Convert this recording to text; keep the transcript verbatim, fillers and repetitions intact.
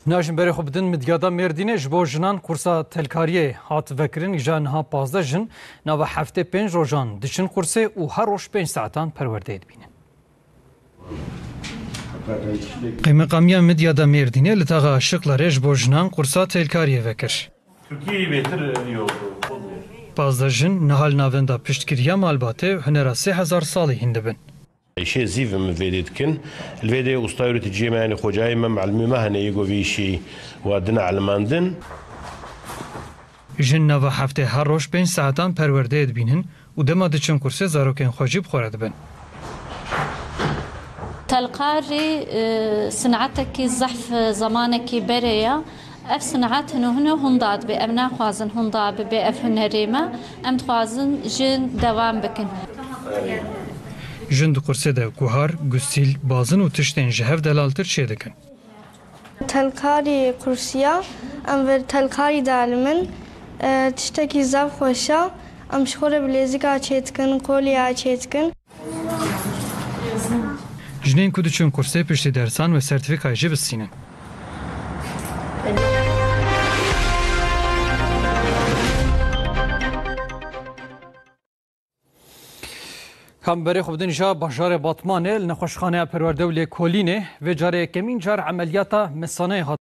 Najin berê xwe bidin Midyada Mêrdînê ji bo jinan qursa telkariyê hat vekirin. Îja niha pazdeh jin nava heftê pênc rojan diçin qursê û her roj pênc saetan perwerdeyê dibînin. Qeymeqamiya Midyada Mêrdînê li taxa Şiqlarê ji bo jinan qursa telkariyê vekir. Tirkiyeyê bêtir iyi oldu. Pazdeh jin niha li navenda piştgiriya malbatê û hunera sê hezar salî hîn dibin. Îşê zîv em vêdê dikin. Li vêdê ustayê û teciyê me, yanî xocayê me, melimê me hene yê ku vî îşî wa dine elimandin. Jin nava heftê her roj pênc saetan perwerdeyê dibînin û dema diçin kursê zarokên xwe jî bi xwe re dibin. Telkarî, e, sinetekî zehf, e, zemanekî berê ye. Ev sinet hino hino hunda dibe. Em naxwazin hunda bibe ev hunerê me. Em dixwazin jin dewam bikin. Jin di kursê de guhar, gusîl, bazin û tiştên ji hev delaltir çêdikin. Telkarî qursiya, em vir telkarî dalimin, e, tiştekî zaf xweş e. Em ji xwe re bilêzika çêdikin, kolya çêdikin. Jinên ku diçin kursê piştî dersan wê sertîfîkayê jî bistînin. Kam berê xwe bidin ja bajarê Batmanê li nexweşxaneya perwerde û lêkolînê vê carê yekemîn car emeliyata mesaneyê hat.